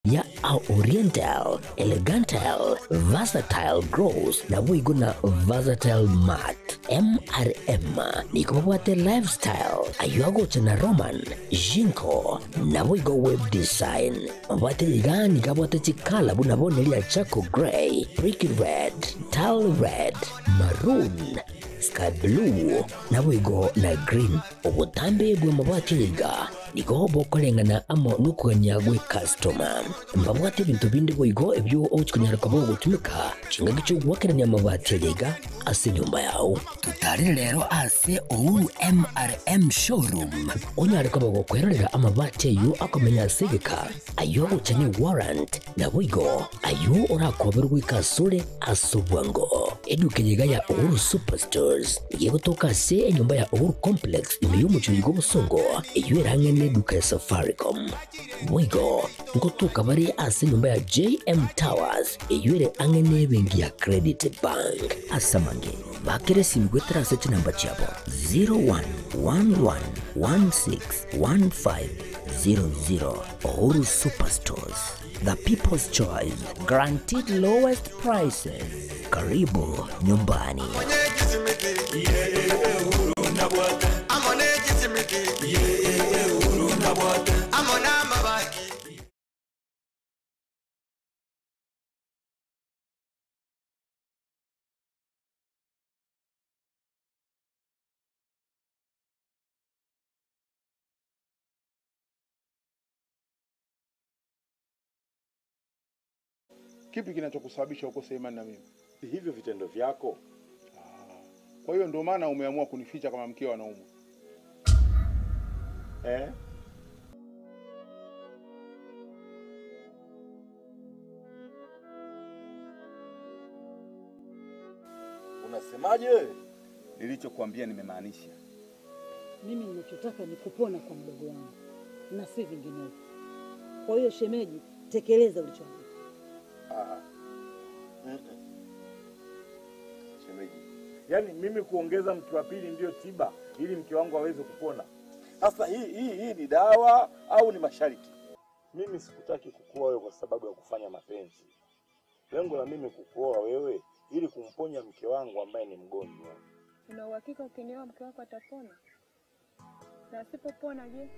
Ya Oriental, Elegantal, Versatile Gloss naboigo na Versatile Matte. MRM nigo babwate Lifestyle, ayio agocha na Roman, Jinko, naboigo Web Design. Mabwate iga nigo abwate chikala buna bono eria Charcoal Grey, Brick Red, Tile Red, Maroon, Sky Blue, naboigo na Green. Obotambe bw'amabati iga nigo bokoreng'ana amo nokogania gw'ekastoma. Mbabwate ebinto binde boigo ebio ogochia konyara koba ogotumeka chingaki chi'ogoakerania amabati aya iga ase enyomba yao. Totarere rero ase Uhuru MRM Showroom onyare koba gokwerorera amabati ayio akomenya ase egeka, ayio agocha ne warrant, naboigo ayio orakoberwe goika asore ase obwango. Eduka eye iga ya Uhuru Superstores nigo egotoka ase enyomba ya Uhuru Complex ime y'omochie oyo bw'obosongo, eyio erang'e neduka ya Safaricom. Boigo ngotoka bare ase enyomba ya JM Towers eyio ere ang'e nebenki ya Credit Bank. Ase amange, bakera esimi goetera ase chinamba chiabo 0111161500. Uhuru Superstores, the people's choice, guaranteed lowest prices. Karibu nyumbani. Kipi kinachokusababisha ukose imani na mimi? Hivyo vitendo vyako. Kwa hiyo ndio maana umeamua kunificha kama mkeo anaumwa. Eh? Unasemaje wewe? Nilichokuambia nimemaanisha. Mimi ninachotaka ni kupona kwa mdogo wangu na si vinginevyo. Kwa hiyo shemeji, tekeleza ulichoambiwa. Ah. Mm-mm. Shemeji, yaani mimi kuongeza mke wa pili ndiyo tiba ili mke wangu aweze kupona? Sasa hii hii hii ni dawa au ni masharti? Mimi sikutaki kukuoa wewe kwa sababu ya kufanya mapenzi. Lengo la mimi kukuoa wewe ili kumponya mke wangu ambaye ni mgonjwa. Una uhakika ukinioa mke wako atapona? Na asipopona je?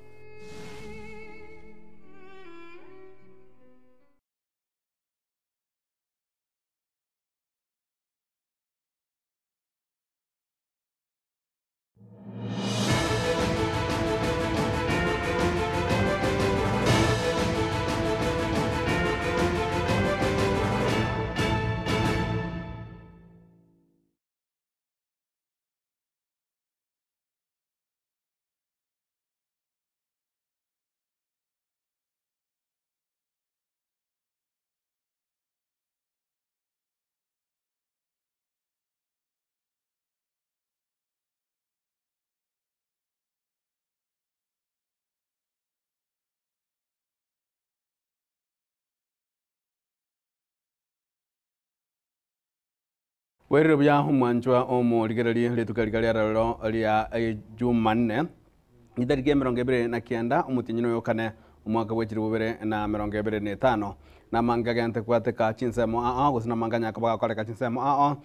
Bwairire buya omwanchwa omorigererie rituko riga ria rero ria Jumanne itariki 29 omotienyi oyo kane omwaka bwa 2025 namange agente kwateka chinsemo ao gose namange anyare koba gakoreka chinsemo ao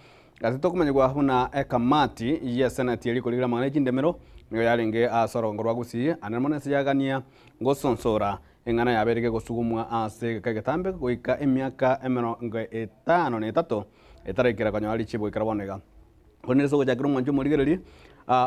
ase tokomanyigwa buna ekamati ya senate eri korigereria amang'ana ya chindemero nigo yarenge ase orongo rwa Gusii ande mono ase yagania gosonsora eng'ana yabeire gegosugumwa ase egeka egetambe goika emiaka 53 etaraikera konyora richibu goikera bono iga. Korende ase ogochakera omwancho omorigereria,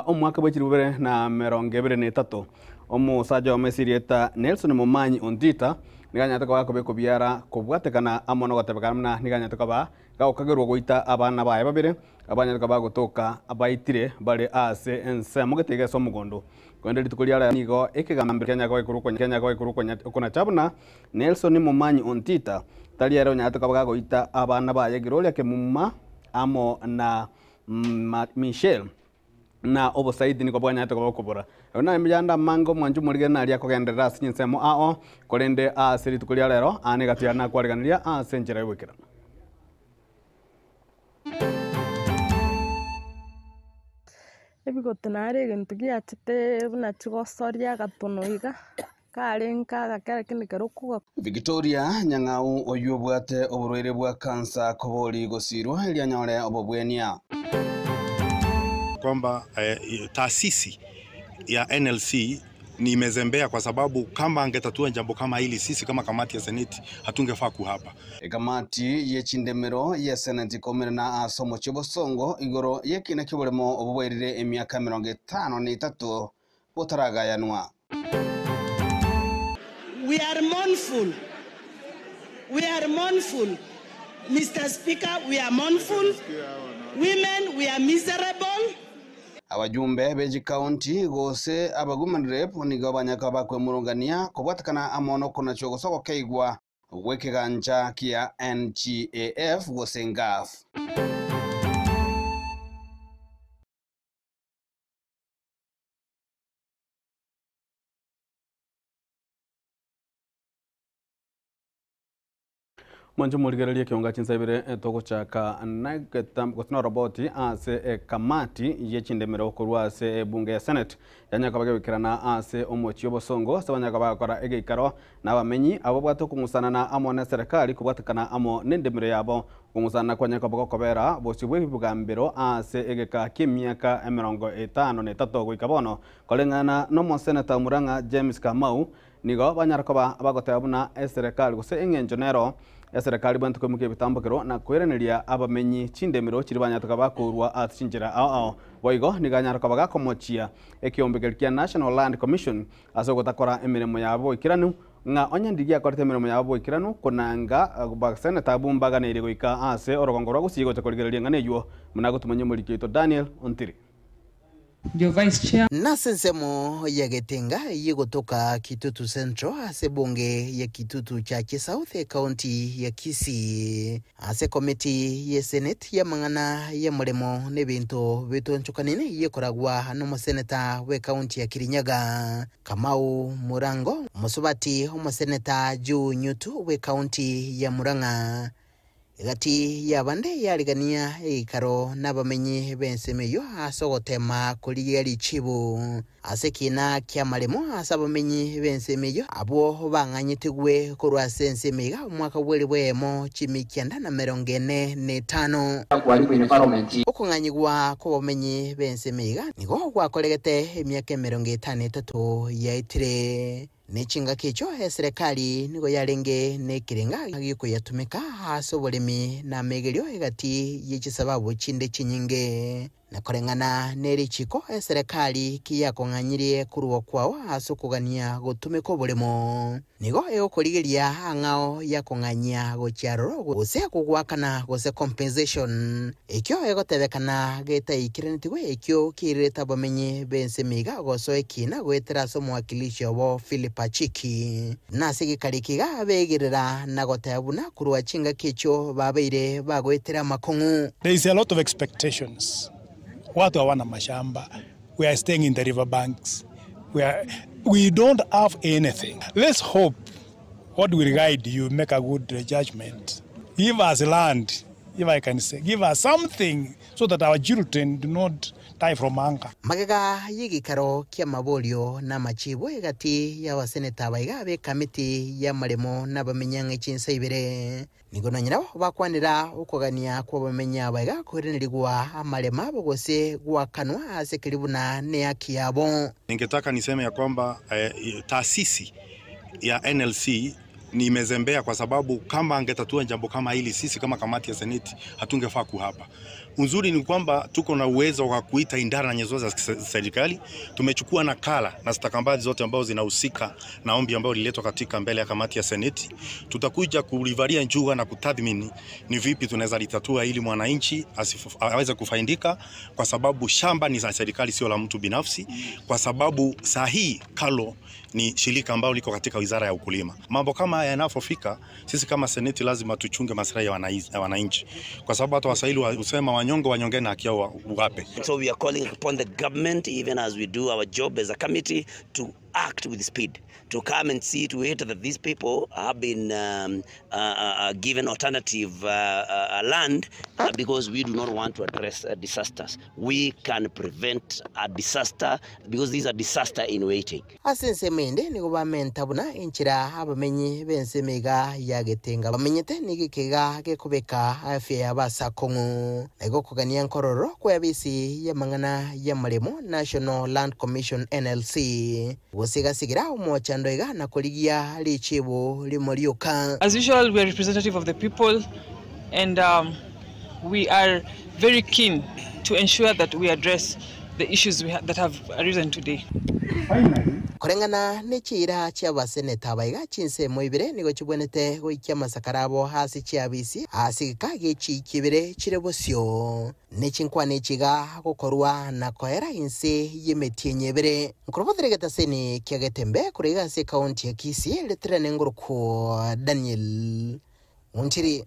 omwaka bwa 2023, omosacha omo ase erieta Nelson Momanyi Ontita, nigo anyarete koba gakobekwa biara kobwatekana amo nogotebekana buna nigo anyarete koba gagokagerwa goita abana baye babere, abanyarete koba bagotoka baitire bare ase ensemo gete iga ase omogondo. Korende rituko ria rero nigo ekegambero kianyare koba gekorwa kianyare koba gekorwa okonacha buna Nelson Momanyi Ontita Tari ere onyarete koba gagoita abana baye Gloria Kemuma amo na Michelle, na obosaidi nigo bwanyarete koba bokobora. Ayio naye emeyanda amange omwancho omorigere naria akogenderera ase chinsemo ao, korende ase rituko ria rero aane egati yane nakwariganiria ase enchera y'ogoikeranu. Ebigoto naro egento giachete buna chigosoria agatono iga. Kare nka gake lakini kero okogwa. Victoria Nyang'au oywo obwate oborwaire bwa kansa kobori gosirwa erio anyore obobwenia. Kwamba taasisi ya NLC ni imezembea kwa sababu kama angetatua jambo kama hili, sisi kama kamati ya seneti hatungefaa kuhapa. Ekamati ye chindemero ye seneti komerana ase omochie bosongo igoro yekina ki'oboremo obo bwairire emiaka 53 botaragayanwa. We are mournful. We are mournful. Mr. Speaker, we are mournful. Women, we are miserable. Abajumbe beji county gose abaguman rep nigo banyaka bakwemurungania kobwatekana amono konacho gosoko keigwa gwekeganja kia NGAF gose NGAF. Mwancho morigereria kionga chinsaibere togochaka na roboti ase kamati yechindemero korwa ase bunge ya Senate yanyaka bagekirana ase omochi obosongo ase banyaka bagakora egeikaro nabamenyi abo bwate okong'usana na amo na serikali kobwatekana amo nendemero yabo okong'usana kwanyaka bagokobera bosio bwa ebigambero ase egeka kia emiaka 53 goika bono koreng'ana nomoseneta Murang'a James Kamau nigo banyara koba bagoteba buna eserikali gose eng'encho nero eserikali bwantu komuka ebitambokero na kwereneria abamenyi chindemero chiri banyatoka bakorwa ase chinchera ao ao boigo niganyara koba gakomochia ekiombekeri kia National Land Commission ase ogotakora emirimo yabo boikeranu ng'a onye ndigi akorete emirimo yabo boikeranu konanga baseneta bumbaganeirie goika ase orogongo rwa gusii gocha korigereria ng'a neywo muna gotumanya omoriki oito Daniel Ontiri. Your Vice Chair. Nasensemo ya Getenga yegotoka Kitutu Central ase bunge ya Kitutu Chache South County ya Kisii ase committee ye Senate ya mang'ana ya muremo n'ebinto bitonchokanine yekoragwa n'omoseneta we county ya Kirinyaga Kamau Murango omosobati omoseneta Joe Nyutu we county ya Murang'a Egati y'abande yarigania egeikaro nabamenyi b'ensemo eyio ase ogotema korigia richibu ase ekina ki'amaremo ase abamenyi b'ensemo eyio abwo bang'anyetigwe korwa ase ensemo iga omwaka bw'eri bw'eyemo chimikianda na 45. Okong'anyigwa kw'abamenyi b'ensemo iga nigo gwakoregete emiaka 53 yaetire. Ne chingaki echio eserekari nigo yarenge nekerenga giokoyatumeka ase oboremi na amegerio egati ye chisababu chinde chinyinge. Na koreng'ana ne richiko eserekari ki yakong'anyirie korwa kwao ase okogania gotumeka oboremo nigo egokorigeria ang'ao yakong'anyia gochia aroro gose gogoakana gose compensation ekio egotebekana getaikeranetigwe ekio kiirerete abamenyi b'ensemo iga gosoa ekina goetera ase omowakilishi obo Philip Achiki. Nase egekari eke iga begerera na goteba buna korwa chingaki echio babeire bagoetera amakong'u. There is a lot of expectations. Watu hawana mashamba. We are staying in the river banks. We are, we don't have anything. Let's hope God will guide you, make a good judgment. Give us land, if I can say. Give us something so that our children do not die from hunger. Magega y'egeikaro ki'amaborio na amachibo egati y'abaseneta abaiga b'ekamiti y'amaremo na abamenyi ang'e chinsa ibere, nigo nonya nabo bakwanera okogania kw'abamenyi abaiga koiranerigwa amaremo abo gose goakanwa ase keri buna nehaki yabo. Ningetaka niseme ya kwamba taasisi ya NLC ni imezembea kwa sababu kama angetatua jambo kama hili, sisi kama kamati ya seneti hatungefaa kuhapa. Uzuri ni kwamba tuko na uwezo wa kuita idara na nyenzo za serikali. Tumechukua nakala na stakabadhi zote ambazo zinahusika na ombi ambayo lililetwa katika mbele ya kamati ya seneti. Tutakuja kulivalia njua na kutathmini ni vipi tunaweza litatua ili mwananchi aweze kufaidika, kwa sababu shamba ni za serikali, sio la mtu binafsi, kwa sababu saa hii KALRO ni shirika ambalo liko katika wizara ya ukulima. Mambo kama haya yanapofika, sisi kama seneti lazima tuchunge maslahi ya wananchi, kwa sababu hata Waswahili husema wanyonge wanyonge na haki yao wape. So we are calling upon the government, even as we do our job as a committee, to act with speed to come and see to it that these people have been given alternative land because we do not want to address disasters. We can prevent a disaster because this is a disaster in waiting. Ase ensemo ende nigo bamenta buna enchera abamenyi b'ensemo iga ya Getenga bamenyete nigo ekeiga gekobeka afya yabo ase akong'u. Na igo okogania nkororo kw'eabisi y'amang'ana y'amaremo, National Land Commission, NLC, gose egasigira omochando iga na korigia richibu rimo rioka. As usual we are representative of the people and we are very keen to ensure that we address the issues we that have arisen today. Koreng'ana ne chiira chi'abaseneta aba iga chinsemo ibere nigo chibwenerete goikia amasakara abo ase chiabisi ase egeka gie chiiki ibere chire bosio, ne chinkwana echi iga gokorwa na koera inse y'emetienyi ebere. Nkorobotera egetaseni kia Getembe korwa iga ase ekaunti ya Kisii, ritirane ngorokwo Daniel Onchiri.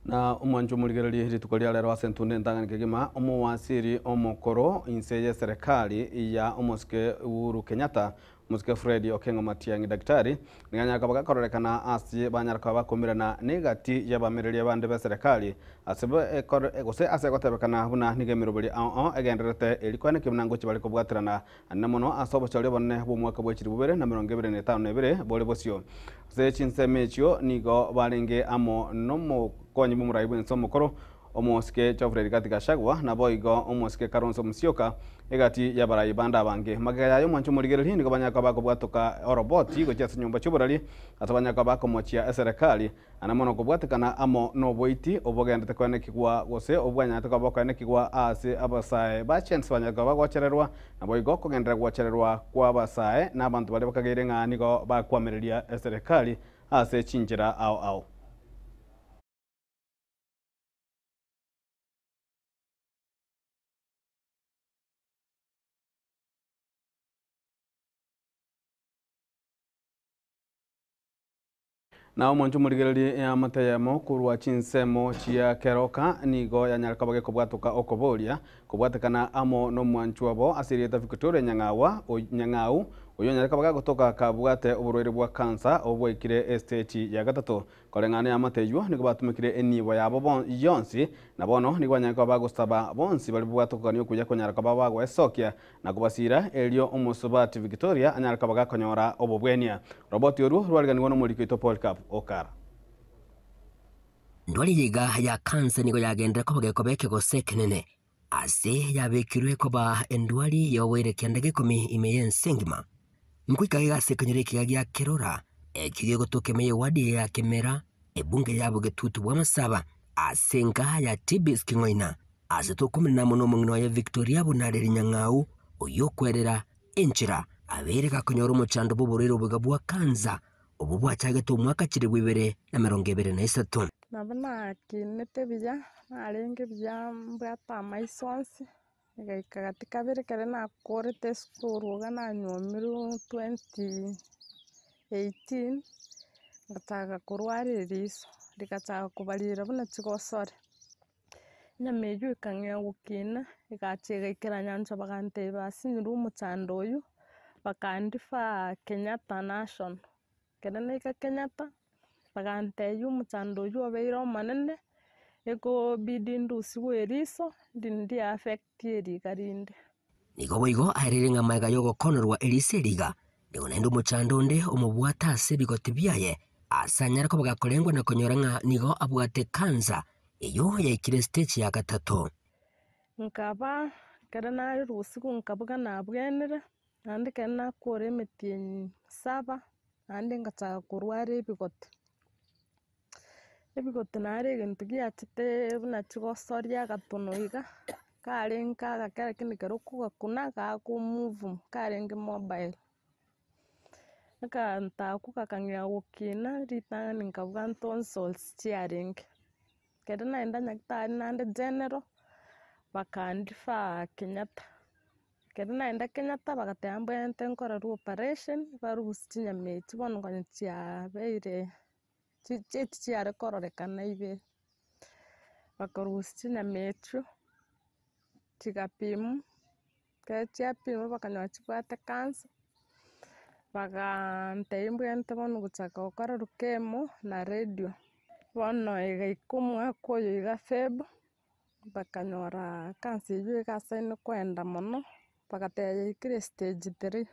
Na omwancho omorigererie rituko ria rero ase entunda entang'ani kegima, omowasiri omokoro inse y'eserekari ya omosike Uhuru Kenyatta, omosike Fred Okengo Matiang'i Daktari, nigo anyare koba gakororekana ase banyare koba bakomirana negati y'abamereria bande b'eserekari ase gose ase egotebekana buna nigo emeroberi ao ao egendererete eri koenekia buna ngochia bare kobwaterana anene mono ase obochori obonene bw'omwaka bwa 2022 bore bosio. Ase chinsemo echio nigo barenge amo nomokonyi bw'omorai bw'ense omokoro, omosike Geoffrey Rigathi Gachagua, naboigo omosike Kalonzo Musyoka, egati y'abarai bande abange. Magega yaye omwancho omorigereria nigo banyare koba bakobwatoka oroboti gochia ase nyomba chi'oborari ase banyare koba bakomochia eserekari Naende mono kobwatekana amo noboiti obogenderete koenekigwa gose obwanyarete koba bokoenekigwa aase abasae ba chensi banyarete koba bagochererwa, naboigo kogenderera gochererwa kw'abasae na abanto baria bakageire ng'a nigo bakoamereria eserekari ase chinchera ao ao. Na omonche omorigererie eamate eyemo korwa chinsemo chia keroka nigo yanyare koba gekobwatoka okoboria, kobwatekana amo nomwanchwa obo ase erieta Victoria Nyang'awa Nyang'au, oyio onyare koba gagotoka kabwate oborwaire bwa cancer obwo bwaikire estage ya gatato. Koreng'ana neamate eyio nigo batumekire enibo yabo yonsi, na bono nigo banyare koba bagosaba bonsi baria babwate okogania okuya konyara koba bagoesokia na kobasiira, erio omosubati Victoria anyare koba gakonyora obobwenia. Roboti orwo rwariganigwa nomoriki oito Polycarp Okara. Ndwari eye iga ya kansa nigo yagenderera koba gekoba ekegose ekenene, ase yabekirwe koba endwari y'oboire kianda gekomi ime y'ense engima. Nkoika iga ase ekenyoro ekiya gia Kerora, ekio gegotoka ime y'ewadi ya Kemera, ebunge ya Bogetutu bw'Amasaba, ase enka ya Tibis King'oina, Ase tokomenena amo nomong'ina oye Victoria buna are rinyang'au, oyio okwerera enchera, abeire gakonyora omochando bw'oborwaire oboiga bwa kansa, obwo bwachagete omwaka 2023. Nabo nakinete buya, narenge buya mbwate amaiso onsi, egaika gati kabere ekero nakorete esukuru iga nanywomirwe 2018, ngachaka korwara eriso, rigachaka kobarira buna chigosori. Enyama eyio ekang'ea gokina, egacha egaikera nyancha bagantebia basinyirwe omochando oyio, bakandifa Kenyatta National. Ekero naika Kenyatta, bagantebia omochando oyio obeire omonene, ekobidi ndusigwe eriso, rinde riaffect eriga rinde. Nigo boigo aereire ng'a magega y'ogokonorwa eriso eriga, nigo naende omochando onde omobwate ase ebigoti biaye, ase anyare koba gakorengwa na konyora ng'a nigo abwate kansa, eyio yaikire stage ya gatato. Nkaba ekero narusigwe nkabuga nabwenire, naende ekero nakora emetienyi saba, naende ngachaka korwara ebigoti. Ebigoti naro egento giachete buna chigosoria agatono iga, karenge agake lakini ekero okogakuna gakomove karenge mobile. Ekanto akwo gakang'ea gokina ritang'ani nkabuga tonsils chiarenge. Ekero naenda nyagetari naende general, bakandifer Kenyatta. Ekero naenda Kenyatta bagateba mbwenerete nkorerwe operation, barusie chinyama echio bono nkonya chiabeire echi chiare kororekana ibere. Bakarusia chinyama echio, chigapimwa. Ekero chiapimwa bakanyora chibwate cancer, bagantebia mbwenerete bono gochaka gokora chemo na radio. Bono egaika omwaka oyo iga Feb, bakanyora cancer eywo iga asaine koenda mono, bagateba yaikire stage three.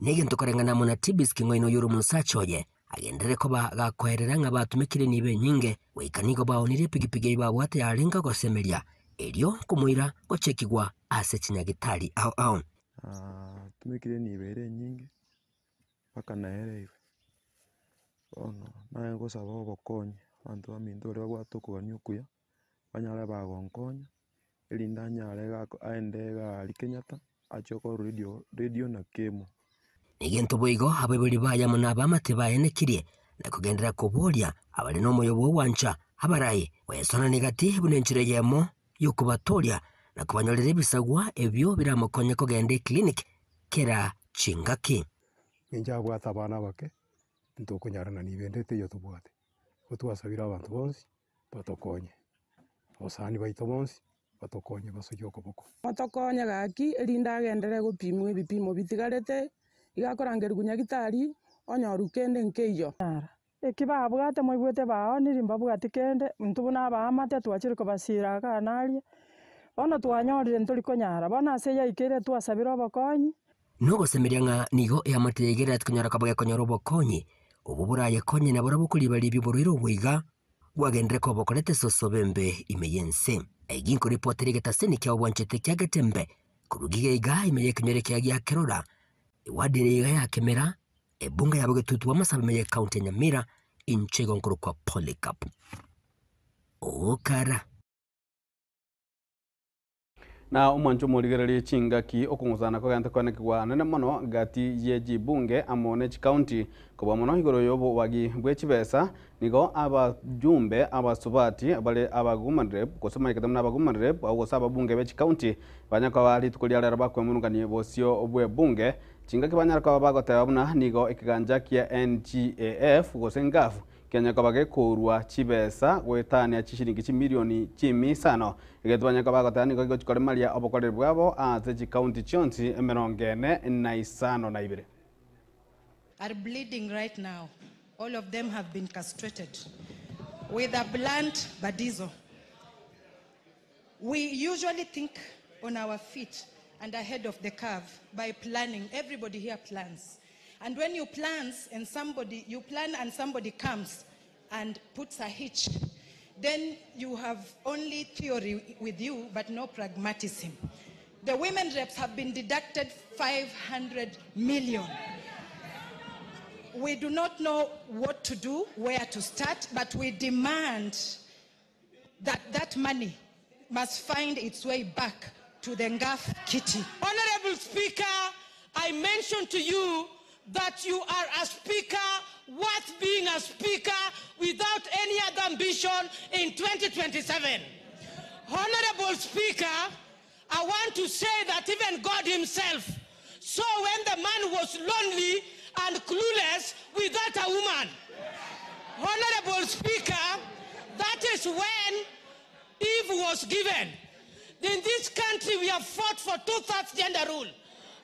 Negento koreng'ana amo na Tibis king'oina oyore omosacha oye, agenderere koba gakoerera ng'a batumekire nibo enyinge, goika nigo baonirie epigipigi eyio babwate yarenge gosemeria, erio komoira gochekigwa ase chinyagitari ao ao. Tumekire enibo ere enyinge, mpaka naereirwe. Bono naye ngosaba obokonyi, abanto baminto baria babwate okogania okuya, banyare bagonkonya, erinde anyare gako aende iga aria Kenyatta, achie okorwa radio radio na chemo. Negento boigo abaibori baye amo nabamate baenekirie, na kogenderera koboria abare nomoyo bw'ogwancha abarai, goyesonania gati buna enchera eyemo y'okobatooria na kobanyorera ebisagwa ebio biramokonye kogenda eclinic kera chingaki. Ninche abwate abana abake, ntokonyarana nigo ende teiyo tobwate. Igo twasabire abanto bonsi batokonye, abasani baito bonsi batokonye basoyie okoboko. Motokonye gaki, erinde agenderere gopimwa ebipimo bitigarete, iga akorangerigwa nyagitari, onyorwe kende nkeiyo. Eki babwate moigwete baoniri mbabwati kende, intwe buna abaamate twachire kobasiira igaa na aria, bono twanyorire ntori konyara, bono ase yaikeire twasabire obokonyi. Nogosemeria ng'a nigo eamate ya igere tikonyora koba gekonyora obokonyi, obwo borayekonye na barabwo koriba-ribia oborwaire obwo iga, bwagenderere koba bokoreta esosobe embe ime y'ense. Egi nkoripotera egetaseni kiao bwanchete kia Getembe, korwa giga iga ime y'ekenyoro ekiya gia Kerora, ewadi ere iga ya Kemera, ebunge ya Bogetutu bw'Amasabo ime y'ecounty ya Nyamira, inche igo nkorokwa Polycarp Okara. Na omwancho omorigererie chingaki okong'usana kogente koenekigwa anene mono gati ye chibunge amo ne chikaunti kobua mono igoro y'obobagi bwe chibesa nigo abajumbe abasubati bare aba woman rep gose manyekete buna aba woman rep au gose ababunge be chikaunti banya koba rituko ria rero bakwemurungania bosio bw'ebunge chingaki banyare koba bagoteba buna nigo ekeganja kia NGAF gose NGAF Kenya koba gekourwa chibesa goetania chishilingi chimilioni chimisano. Egento banyare koba bagoteba nigo gegochi koremaria obokoreri bwabo ase chikaunti chionsi emerongo ene na isano na ibere. Are bleeding right now. All of them have been castrated with a blunt badizo. We usually think on our feet and ahead of the curve by planning. Everybody here plans. And when you plans and somebody, you plan and somebody comes and puts a hitch, then you have only theory with you, but no pragmatism. The women reps have been deducted 500 million. We do not know what to do, where to start, but we demand that that money must find its way back to the NGAF kitty. Honorable Speaker, I mentioned to you that you are a speaker worth being a speaker without any other ambition in 2027. Honorable Speaker, I want to say that even God himself saw when the man was lonely and clueless without a woman. Honorable Speaker, that is when Eve was given. In this country, we have fought for two-thirds gender rule.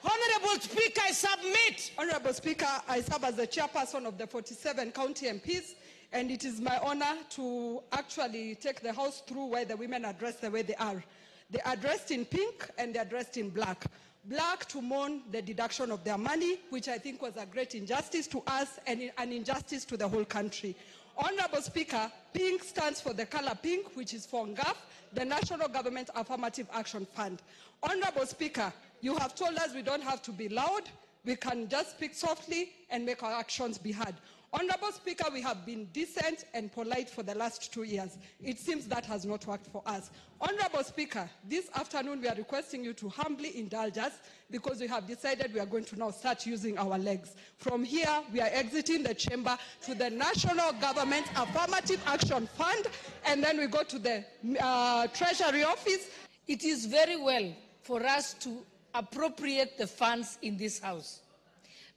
Honorable Speaker, I submit. Honorable Speaker, I serve as the chairperson of the 47 county MPs, and it is my honor to actually take the House through why the women are dressed the way they are. They are dressed in pink and they are dressed in black. Black to mourn the deduction of their money, which I think was a great injustice to us and an injustice to the whole country. Honorable Speaker, pink stands for the color pink, which is for NGAF, the National Government Affirmative Action Fund. Honorable Speaker, you have told us we don't have to be loud. We can just speak softly and make our actions be heard. Honorable Speaker, we have been decent and polite for the last 2 years. It seems that has not worked for us. Honorable Speaker, this afternoon we are requesting you to humbly indulge us because we have decided we are going to now start using our legs. From here, we are exiting the chamber to the National Government Affirmative Action Fund, and then we go to the Treasury Office. It is very well for us to appropriate the funds in this house.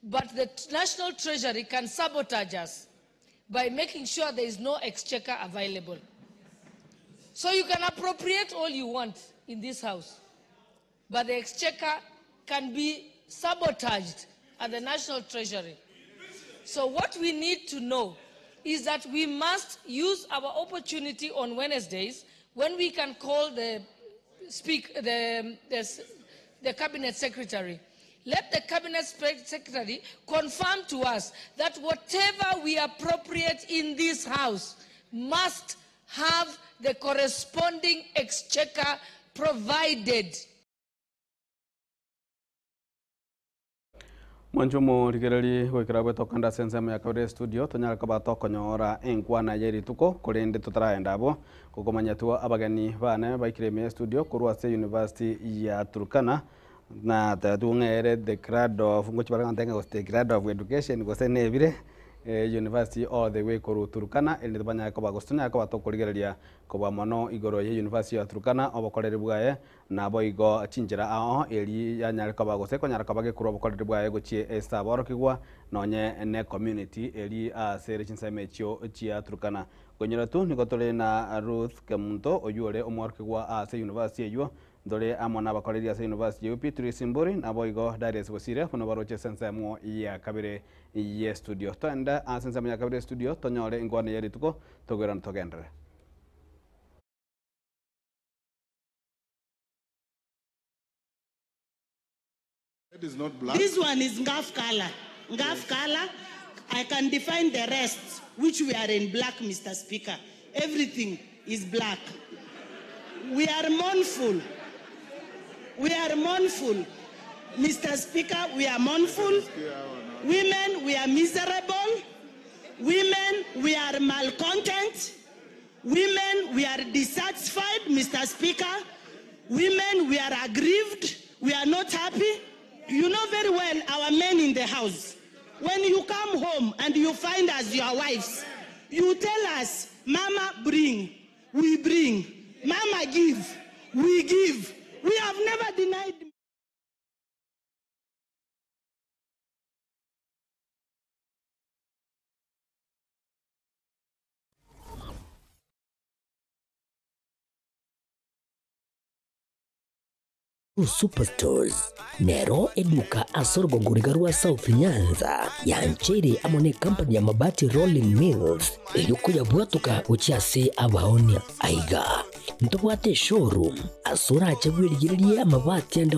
But the National Treasury can sabotage us by making sure there is no exchequer available. So you can appropriate all you want in this house. But the exchequer can be sabotaged at the National Treasury. So what we need to know is that we must use our opportunity on Wednesdays when we can call the speak the cabinet secretary. Let the cabinet secretary confirm to us that whatever we appropriate in this house must have the corresponding exchequer provided. Mwancho morigereri gwikira gwetokanda sensemo ya kabere studio tonyara koba tokonyora enkwana ya rituko korende tutaraenda abo gokomanya tu abageni bane baikire me studio korwa ase University ya Turkana na tung'ere the grad of ngochibaranga gose the grad of education gose nebire university all the way koru Turkana ende banyaka koba gose tonyara koba tokorigereria koba mono igoro ya University ya Turkana obokoreri bwaye nabo igo chinchera ao eri yanyare koba gose konyara koba gekurwa obokoreri bwaye gochie esaborokigwa nonye ne community eri asere chinsemo echio chia Turkana konyora tu nigo tore na Ruth Kemunto oyure omworokigwa ase university eywo ndore amo n'abakoreri ase University ya UP Turi nabo igo Darius Bosire buno baroche sensemo ya kabere ye studio twenda ase ensemo ya kabere studio tonyore ingwane ya rituko togera togendere. It is not black. This one is Ngaf color. Ngaf color. I can define the rest, which we are in black, Mr. Speaker. Everything is black. We are mournful. We are mournful. Mr. Speaker, we are mournful. Women, we are miserable. Women, we are malcontent. Women, we are dissatisfied, Mr. Speaker. Women, we are aggrieved. We are not happy. You know very well our men in the house. When you come home and you find us your wives, you tell us, Mama, bring. We bring. Mama, give. We give. We have never denied. Superstores nero eduka asorogongoriga rwa South Nyanza yanchere amo ne company ya Mabati Rolling Mills eyukuya bwatuka gochiase abaonia aiga ntobwate showroom asora achabwirigirerie amabati anda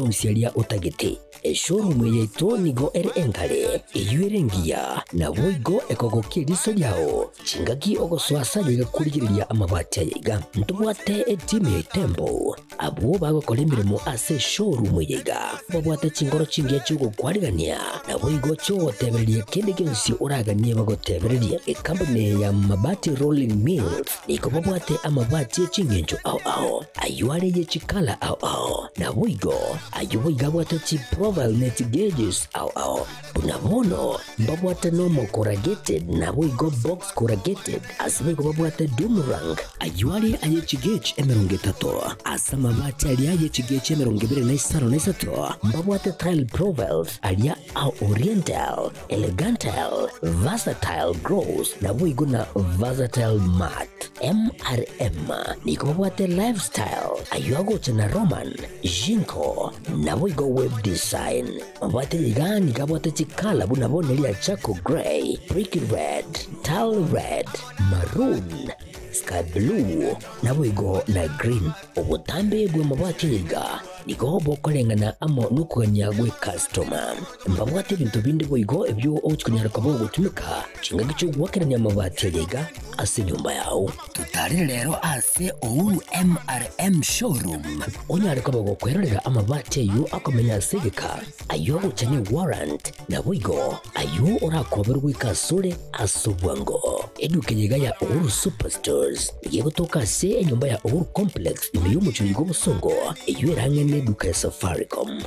otagete eshowroom yaito nigo ere engare eyuere ngiya nabo igo ekogokia eriso riao chingaki ogoswasa rigakurigereria amabati ayaiga ntobwate etimu ya Tembo abwo bagokora emirimo ase showroom yaiga babwate chingoro chingiya chiogokwarigania nabo igo chiogotebereria kende gionsi oraganie bagotebereria ekampani ya Mabati Rolling Mills nigo babwate amabati echingencho ao ao ayuare yechikala ao ao nabo igo ayo igabwate chi profile net gauges ao ao bunabono mbabwate normal corrugated nabo igo box corrugated asibo babwate doomerang ayuare ayechi gauge 30 asa mabati aria ayechi gauge 25 mbabwate tile profiles aria au oriental elegantal versatile gross nabo igo na versatile matte MRM niko babwate lifestyle ayo na Roman Jinko nabo igo web design mabati igani gabwate chikala bunabonelia charcoal grey, brick red, tile red, maroon, sky blue nabo igo na green. Obutambe bwa mabati iga nigo bokorengana amo nukuganya gwe customer mbabwate ebintu bindi boigo ebyo ochikunyara kabo gotumika chingaki chogwakerania amabati iga ase nyumba yao. Tutarire lero ase Uhuru MRM showroom onyare kabo gokwererera amabati ayo akomenya asegeka ayo gochanye warrant nabo igo ayo orakoberwa ikasore asobwango eduke yiga ya Uhuru Superstores yegotoka ase enyumba ya Uhuru Complex ime y'omuchuri gw'obosongo eyo erang'ene eduka ya Safaricom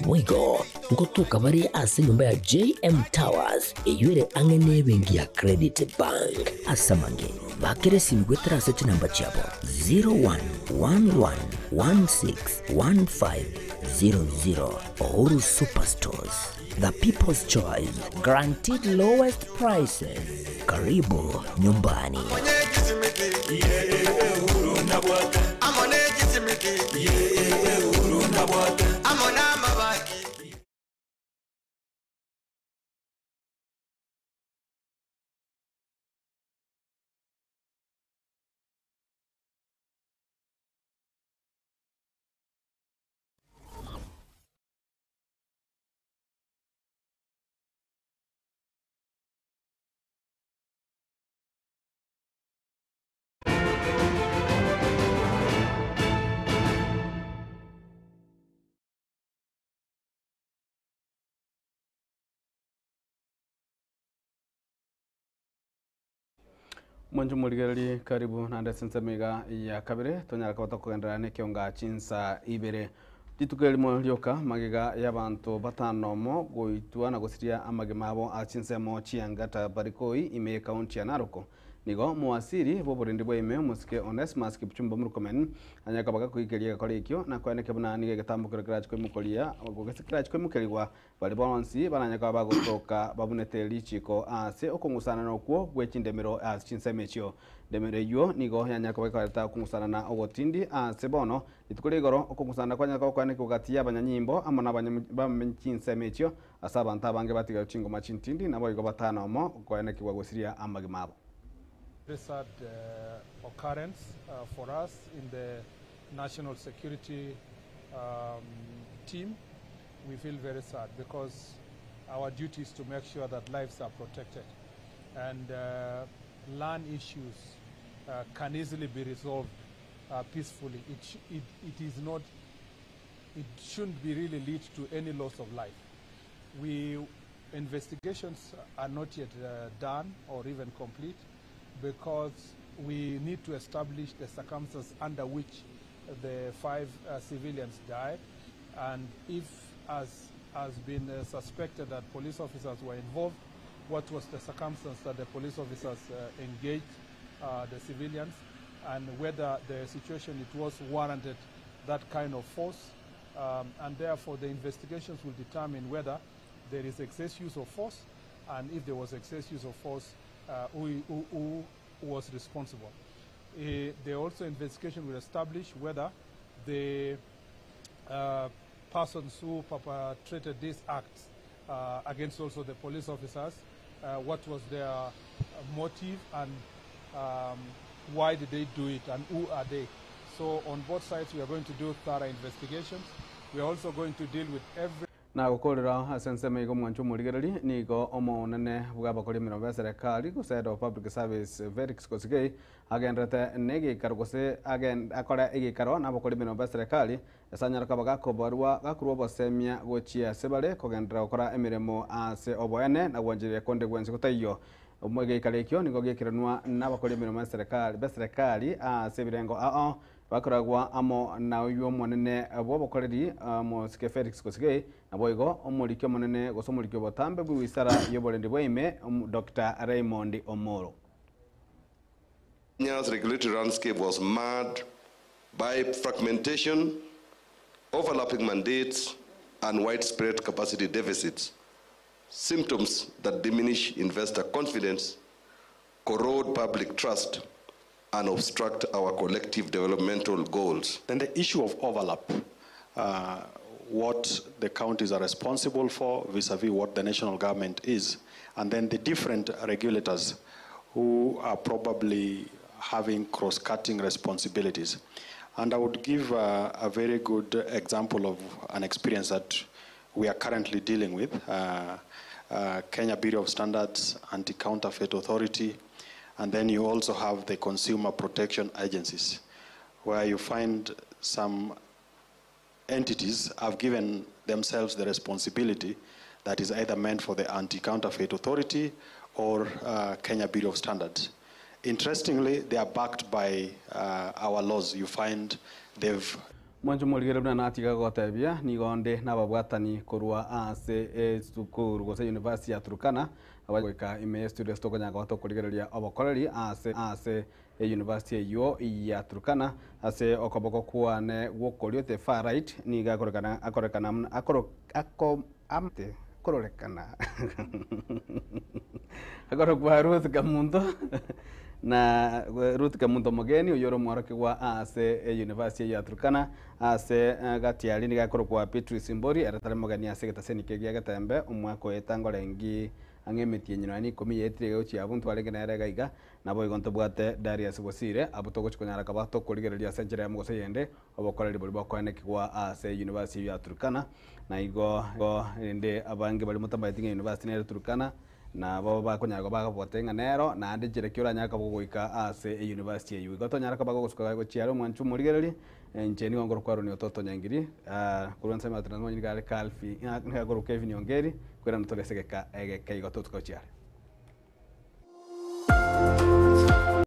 boigo nkotoka bari ase enyumba ya JM Towers eyo ere ang'ene ebenki ya Credit Bank asamange bakere simigwetera ase chinamba chiabo 0111161500. Uhuru Superstores, the people's choice, guaranteed lowest prices. Karibu nyumbani. Amo n'amabati. Mwancho morigereri karibu naende ase ensemo iga ya kabere tonyare koba tokogenderera na ekionga chinsa ibere. Rituko erimo rioka magega y'abanto batano omo goitwa na gosiria amagima abo ase chinsemo chi'Angata Barikoi ime y'ekaunti ya Narok. Nigo omowasiri bw'oborendi bwa ime omosike Onesmus Kipchumba Murkomen anyare koba gakoikeria egekora ekio na koeneke buna nigo egetambo keria kerache koimokoria gose kerache koimokerigwa Baria bonsi baranyare koba bagotoka babunete richiiko ase okong'usanana okwo gwe chindemero ase chinsemo echio. Ndemero eyio nigo yanyare koba ekoreta okong'usanana ogotindi ase bono rituko ria igoro, okong'usanana kwanyare koba koanekigwa gati y'abanyanyimbo amo nabamenyi chinsemo echio, ase abanto abange batigaire chingoma chintindi, naboigo batano omo koanekigwa gosiria amagima abo. Very sad occurrence for us in the national security team. We feel very sad because our duty is to make sure that lives are protected and land issues can easily be resolved peacefully. It, it, it is not, it shouldn't be really lead to any loss of life. We investigations are not yet done or even complete because we need to establish the circumstances under which the five civilians died and if as has been suspected that police officers were involved, what was the circumstance that the police officers engaged the civilians and whether the situation it was warranted that kind of force. And therefore the investigations will determine whether there is excess use of force and if there was excess use of force, who, who, who was responsible. The also investigation will establish whether the persons who perpetrated these acts against also the police officers, what was their motive and why did they do it and who are they. So on both sides we are going to do thorough investigations. We are also going to deal with every Nagokorera ase ensemo iga omwancho omorigereri nigo omonene bw'abakori emeremo b'eserekari gose Head of Public Service Felix Koskei agenderete negeikaro gose akore egeikaro nabakori emeremo b'eserekari ase anyare koba gakobarwa gakorwa obosemia gochia ase bare kogenderera gokora emeremo ase oboene na gwanchereria konde gwensi gotaiyo. Egeikaro ekio nigo gekeranwa nabakori emeremo b'eserekari ase ebirengo ao Bakoragwa amo na oyio omonene bw'obokoreri, omosike Felix Koskei, naboigo omoriki omonene gose omoriki obotambe bw'ewisara y'oborendi bwa ime, Doctor Raymond Omolo. Kenya's regulatory landscape was marred by fragmentation, overlapping mandates, and widespread capacity deficits, symptoms that diminish investor confidence, corrode public trust, and obstruct our collective developmental goals. Then the issue of overlap, what the counties are responsible for vis-a-vis what the national government is, and then the different regulators who are probably having cross-cutting responsibilities. And I would give a very good example of an experience that we are currently dealing with. Kenya Bureau of Standards, Anti-Counterfeit Authority, and then you also have the consumer protection agencies, where you find some entities have given themselves the responsibility that is either meant for the Anti-Counterfeit Authority or Kenya Bureau of Standards. Interestingly, they are backed by our laws. You find they've Mwanche omorigereria buna natiga gogotebia, nigo onde nababwatani korwa ase esukuru gose university ya Turkana, goika ime ye studio ase tokonyara koba tokorigereria obokoreri ase ase e university eyio ya Turkana. Ase okoboko kwane gwokorio the far right nigo akorekana akorekana buna akoro ako amate kororekana akorokwa Ruth Kamunto. Na Ruth Kemunto Mogeni, oyio ore omworokigwa ase eyunivasiti eyio ya Turkana, ase gati aria nigo akorokwa Beatrice Mbori, ere tari mogeni ase egetaseni eke gia Getembe, omwaka oye tangorengi ang'e emetienyi nonya na ikomi yaetire iga gochia abwo ntwarenge nere iga iga, naboigo ntobwate Darius Bosire, abwo togochia konyara koba tokorigereria ase enchera eyemo gose eyende, obokoreri boria bokoenekigwa ase eyunivasiti eyio ya Turkana, na igo rende abange baria motamanyeti ng'a eyunivasiti nere Turkana, Nabo bakonyara koba bagobwate ng'a nero, naende nchera ki oranyare koba gogoika ase eyunivasiti eyio. Igo tonyare koba gogosuka gochia are omwancho omorigereria, inche nigo nkorokwa Aroni Ototo Nyangiri, korwa ensemo ya Transmony nigo are Calvi, nigo akorokwa Kevin Ongeri, kwerana tore ase egeka egeke igo totuka gochia are.